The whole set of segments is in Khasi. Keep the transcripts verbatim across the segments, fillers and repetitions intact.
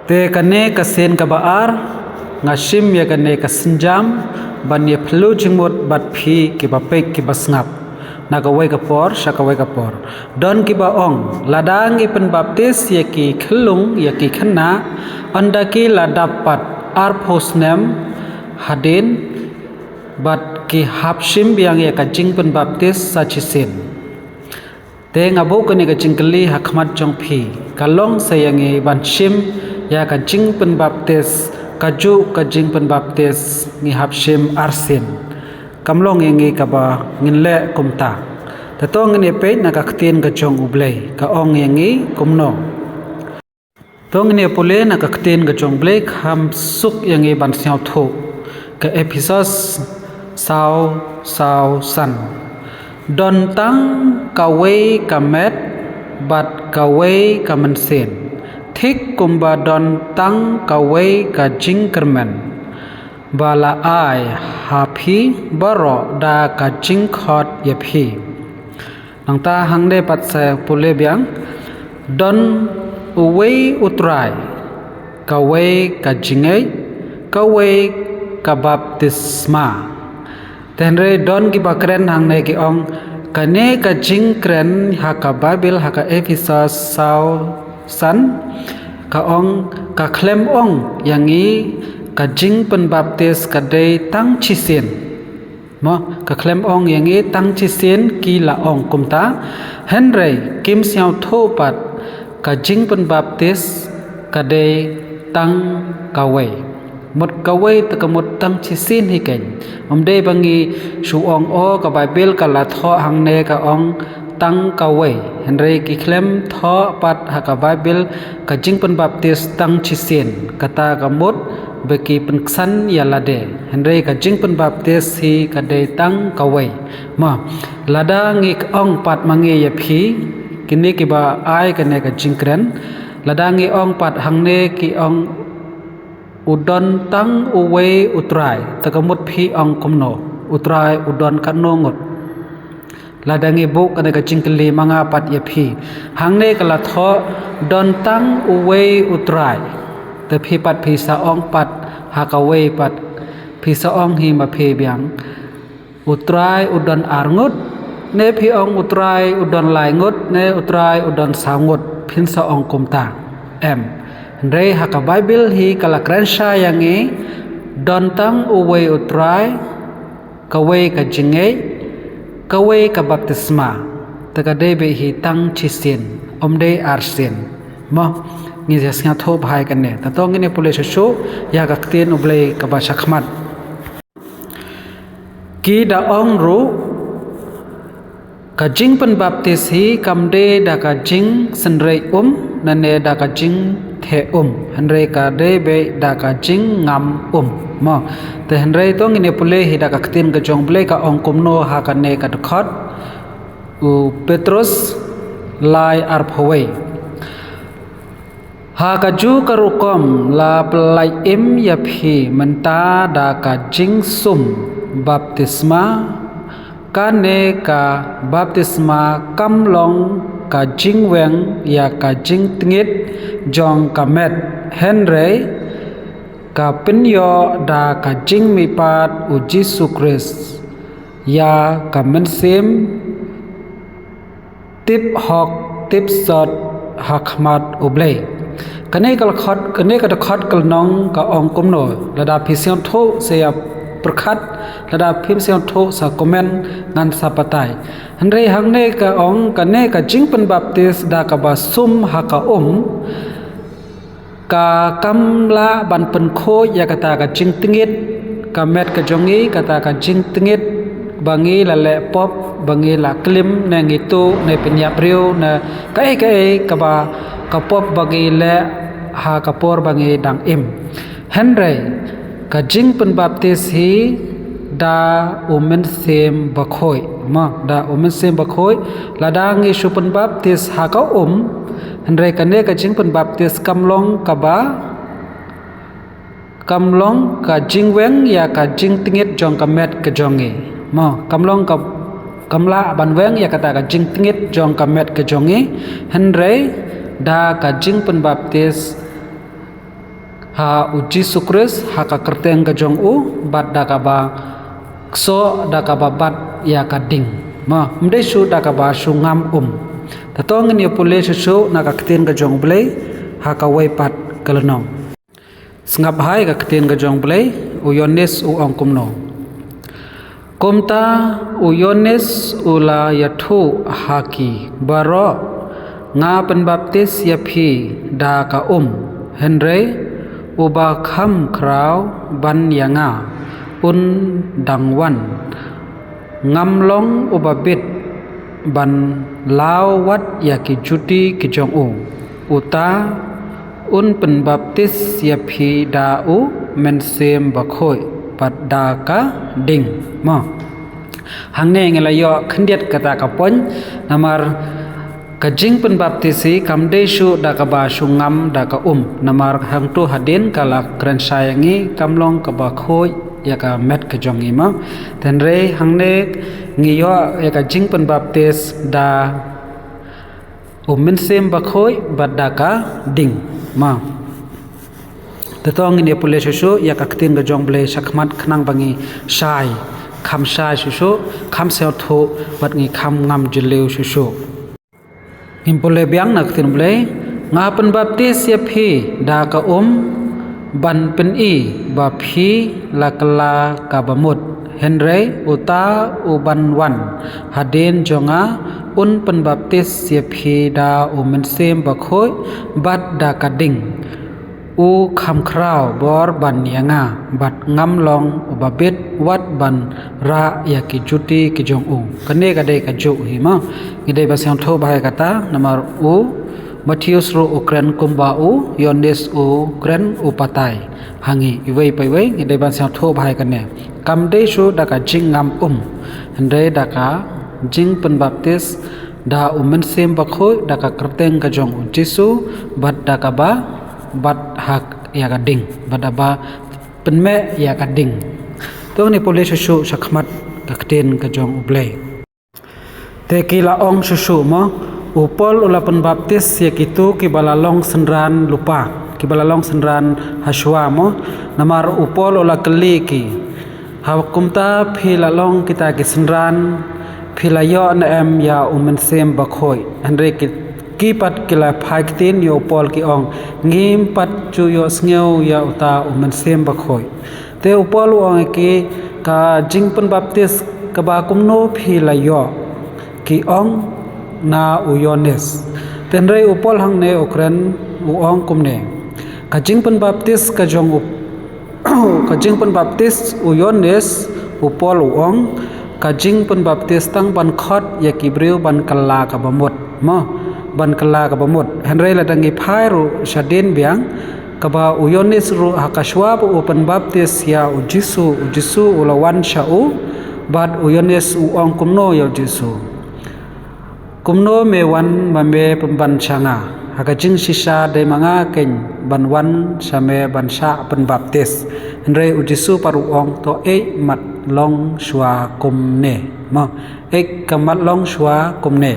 Te kane ka sien kaba ar, nga shim ïa kane ka sienjam ban ïa phylla jingmut bad phi kiba peit kiba sngap na kawei ka por sha kawei ka por. Don kiba ong, lada ngi pynbaptis ïa ki khyllung, ïa ki khynnah, ynda ki la dap pat arphew snem hadien, bad ki hap shim biang ïa ka jingpynbaptis sa shisien. Te nga buh kane ka jingkylli ha khmat jong phi, ka long sa ïa ngi ban shim ïa ka jingpynbaptis, kajuh ka jingpynbaptis ngi hap shim arsien. Kam long ïa ngi kaba ngin leh kumta. Te to ngin ïa peit na ka ktien ka jong U Blei, ka ong ïa ngi kumno. To ngin ïa pule na ka ktien ka jong U Blei, kham suk ïa ngi ban sngewthuh. Ka Ephesos saw, saw san. Don tang kawei ka met bad kawei ka mynsiem, thik kumba don tang kawei ka jingkyrmen ba la ai ha phi baroh da ka jingkhot ïa phi. Nangta hangne pat sa pule biang, don uwei U Trai, kawei ka jingngeit, kawei ka baptisma. Te hynrei don kiba kren hangne ki ong, kane ka jingkren ha ka Baibl ha ka Ephesos saw san, ka ong, ka khlem ong ïa ngi ka jingpynbaptis ka dei tang shisien. Mo, ka khlem ong ïa ngi tang shisien ki la ong kumta. Hynrei kim sngewthuh pat ka jingpynbaptis ka dei tang kawei. Mut kawei te ka mut tang shisien hi keiñ. Ym dei ba ngi shu ong o ka Baibl ka la thoh hangne ka ong tang kawei. Hynrei ki khlem thoh pat ha ka Baibl ka jingpynbaptis tang shisien. Kata ka mut ba ki pynksan ïa lade. Hynrei ka jingpynbaptis hi ka dei tang kawei. Mo, lada ngi ong pat ma ngi ïa phi, kine kiba ai kane ka jingkren, lada ngi ong pat hangne ki ong u don tang uwei U Trai, te ka mut phi ong kumno, U Trai u don katno ngut. Lada ngi buh kane ka jingkylli ma nga pat ïa phi. Hangne ka la thoh don tang uwei U Trai. Te phi pat phi sa ong pat ha kawei pat. Phi sa ong hi ma phi biang, U Trai u don ar ngut, ne phi ong U Trai u don lai ngut, ne U Trai u don saw ngut, phin sa ong kumta. Em. Hynrei ha ka Baibl hi ka la kren sha ïa ngi, don tang uwei U Trai, kawei ka jingngeit, kawei ka baptisma, te ka dei beit hi tang shisien, ym dei arsien. Mo, ngi ïa sngewthuh bha ïa kane. Te to ngin ïa pule shuh shuh ïa ka ktien U Blei kaba shakhmat. Ki da ong ruh, ka jingpynbaptis hi kam dei da ka jingsynrei um, ne da ka jingtheh um. Hynrei ka dei beit da ka jingngam um. Mo. Te hynrei to ngin ïa pule hi da ka ktien ka jong U Blei ka ong kumno ha kane ka dkhot. U Petros lai arphew wei. Ha kajuh ka rukom la pyllait im ïa phi mynta da ka jingsum baptisma, kane ka baptisma kam long ka jingweng ïa ka jingtngit jong ka met, hynrei ka pynïoh da ka jingmihpat U Jisu Khrist ïa ka mynsiem tip hok tip sot ha khmat U Blei. Kane ka dkhot, kane ka dkhot ka lynnong ka ong kumno, lada phi sngewthuh sa ïa pyrkhat, lada phim sngewthuh sa comment ngan sa batai. Hynrei hangne ka ong kane ka jingpynbaptis da kaba sum ha ka um, ka kam lah ban pynkhuid ïa kata ka jingtngit ka met ka jong ngi, kata ka jingtngit ba ngi la leh pop, ba ngi la klim, ne ngi tuh, ne pynïap briew, ne kaei kaei kaba ka pop ba ngi leh ha ka por ba ngi dang im. Hynrei ka jingpynbaptis hi da U Mynsiem Bakhuid. Mo, da U Mynsiem Bakhuid, lada ngi shu pynbaptis ha ka um, hynrei kane ka jingpynbaptis kam long kaba, kam long ka jingweng ïa ka jingtngit jong ka met ka jong ngi. Mo, kam long ka, kam lah ban weng ïa kata ka jingtngit jong ka met ka jong ngi, hynrei da ka jingpynbaptis Ha u Jisu Khrist, ha ka kyrteng ka jong u, bad da kaba ksoh, da kaba bat ïa ka ding. Mo, ym dei shuh da kaba shu ngam um. Te to ngin ïa pule shuh shuh na ka ktien ka jong u Blei, ha kawei pat ka lynnong. Sngap hai ka ktien ka jong u Blei, u Ïoannis u ong kumno. Kumta u Ïoannis u la ïathuh ha ki baroh, nga pynbaptis ïa phi da ka um, hynrei uba kham khraw ban ïa nga un dang wan. Ngam long uba bit ban law wat ïa ki juti ki jong u. Uta un pynbaptis ïa phi da u Mynsiem Bakhuid bad da ka ding. Mo. Hangne ngi la ïoh khyndiat kata ka point, namar ka jingpynbaptis hi kam dei shuh da kaba shu ngam da ka um. Namar hangto hadien ka la kren shai ïa ngi kam long kaba khuid ïa ka met ka jong ngi mo. Te hynrei hangne ngi ïoh ïa ka jingpynbaptis da u Mynsiem Bakhuid bad da ka ding. Mo. Te to ngin ïa pule shuh shuh ïa ka ktien ka jong u Blei shakhmat khnang ba ngi shai, kham shai shuh shuh, kham sngewthuh, bad ngi kham ngam jylliew shuh shuh. Ngin pule biang na ka ktien u Blei, nga pynbaptis ïa phi da ka um ban pyni ba phi la kylla kaba mut. Hynrei uta uban wan hadien jong nga un pynbaptis ïa phi da u Mynsiem Bakhuid bad da ka ding. U kham khraw bor ban ïa nga, bad ngam long uba bit wat ban rah ïa ki juti ki jong u. Kane ka dei kajuh hi mo. Ngi dei ban sngewthuh bha ïa kata, namar u Mathaios ruh u kren kumba u Ïoannis u kren u pathai ha ngi iwei pa iwei, ngi dei ban sngewthuh bha ïa kane. Kam dei shuh da ka jingngam um, hynrei da ka jingpynbaptis da u Mynsiem Bakhuid, da ka kyrteng ka jong u Jisu, bad da kaba bat ha ïa ka ding, bad da ba pynmeh ïa ka ding. To ngin ïa pule shuh shuh shakhmat ka ktien ka jong u Blei. Te ki la ong shuh shuh mo, u Paul u la pynbaptis ïa kito kiba la long synran lypa, kiba la long synran ha shuwa mo, namar u Paul u la kylli ki, ha kumta phi la long kita ki synran, phi la ïoh ne em ïa u Mynsiem Bakhuid? Hynrei ki, ki pat ki la phai ktien ïa u Paul ki ong, ngim pat ju ïohsngew ïa uta u Mynsiem Bakhuid. Te u Paul u ong ïa ki, ka jingpynbaptis kaba kumno phi la ïoh? Ki ong, na u Ïoannis. Te hynrei u Paul hangne u kren u ong kumne, ka jingpynbaptis ka jong u ka jingpynbaptis u Ïoannis, u Paul u ong, ka jingpynbaptis tang ban khot ïa ki briew ban kylla kaba mut. Mo, ban kylla kaba mut. Hynrei lada ngi phai ruh shadien biang, kaba u Ïoannis ruh ha ka shuwa ba u pynbaptis ïa u Jisu, u Jisu u la wan sha u, bad u Ïoannis u ong kumno ïa u Jisu? Kumno me wan ma me pynban sha nga? Ha ka jingshisha dei ma nga keiñ ban wan sha me ban shah pynbaptis. Hynrei u Jisu pat u ong, to ïeit, mat long shuwa kumne. Mo, ïeit, ka mat long shuwa kumne.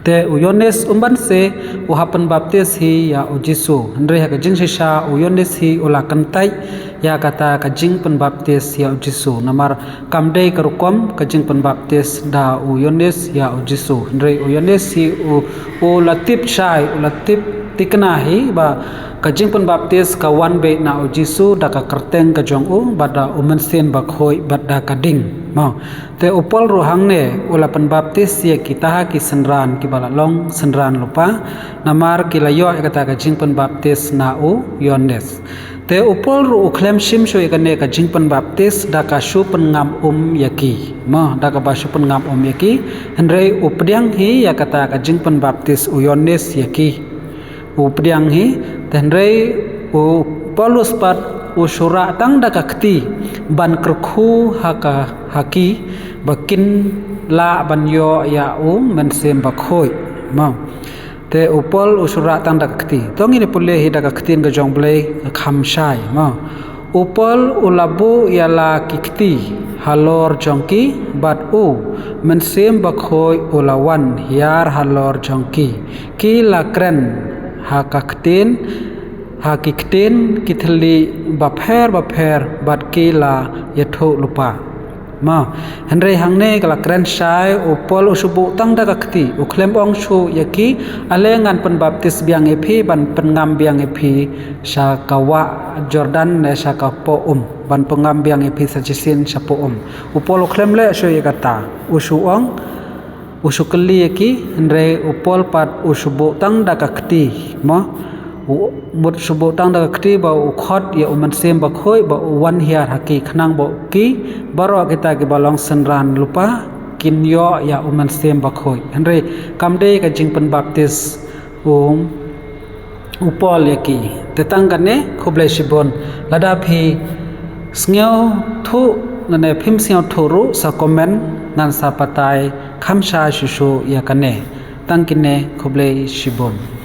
Te u Ïoannis um ban se u hap pynbaptis hi ïa u Jisu. Hynrei ha ka jingshisha u Ïoannis hi u la kyntait ïa kata ka jingpynbaptis ïa u Jisu. Namar kam dei ka rukom ka jingpynbaptis da u Ïoannis ïa u Jisu. Hynrei u Ïoannis hi u, u la tip shai, u la tip thikna hi ba ka jingpynbaptis ka wan beit na u Jisu da ka kyrteng ka jong u, bad da u Mynsiem Bakhuid, bad da ka ding. Mo. Te u Paul ruh hangne u la pynbaptis ïa kita ha ki synran kiba la long synran lypa, namar ki la ïoh ïa kata ka jingpynbaptis na u Ïoannis. Te u Paul ruh u khlem shim shuh ïa kane ka jingpynbaptis da ka shu pynngam um ïa ki. Mo, da kaba shu pynngam um ïa ki, hynrei u pdiang hi ïa kata ka jingpynbaptis u Ïoannis ïa ki. U pdiang hi, te hynrei u Paulus pat u shu rah tang da ka kti ban kyrkhu ha ka, ha ki ba kin lah ban ïoh ïa u Mynsiem Bakhuid. Mo. Te u Paul u shu rah tang da ka kti. To ngin ïa pule hi da ka ktien ka jong u Blei, kham shai. Mo. U Paul u la buh ïa la ki kti halor jong ki, bad u Mynsiem Bakhuid u la wan hiar halor jong ki. Ki la kren ha ka ktien ha ki ktien ki thylli bapher bapher bad ki la ïathuh lypa. Mo, hynrei hangne ka la kren shai, u Paul u shu buh tang da ka kti, u khlem ong shuh ïa ki, ale ngan pynbaptis biang ïa phi, ban pynngam biang ïa phi sha ka wah Jordan ne sha ka poh um, ban pynngam biang ïa phi sa shisien sha poh um. U Paul u khlem leh shuh ïa kata, u shu ong, u shu kylli ïa ki, hynrei u Paul pat u shu buh tang da ka kti, mo. U mut shu buh tang da ka kti ba u khot ïa u Mynsiem Bakhuid ba u wan hiar ha ki, khnang ba ki baroh kita kiba long synran lypa kin ïoh ïa u Mynsiem Bakhuid. Hynrei kam dei ka jingpynbaptis u u Paul ïa ki. Te tang kane, khublei shibun. Lada phi sngewthuh, lane phim sngewthuh ruh, sa comment, ngan sa batai kham shai shuh shuh ïa kane. Tang kine, khublei shibun.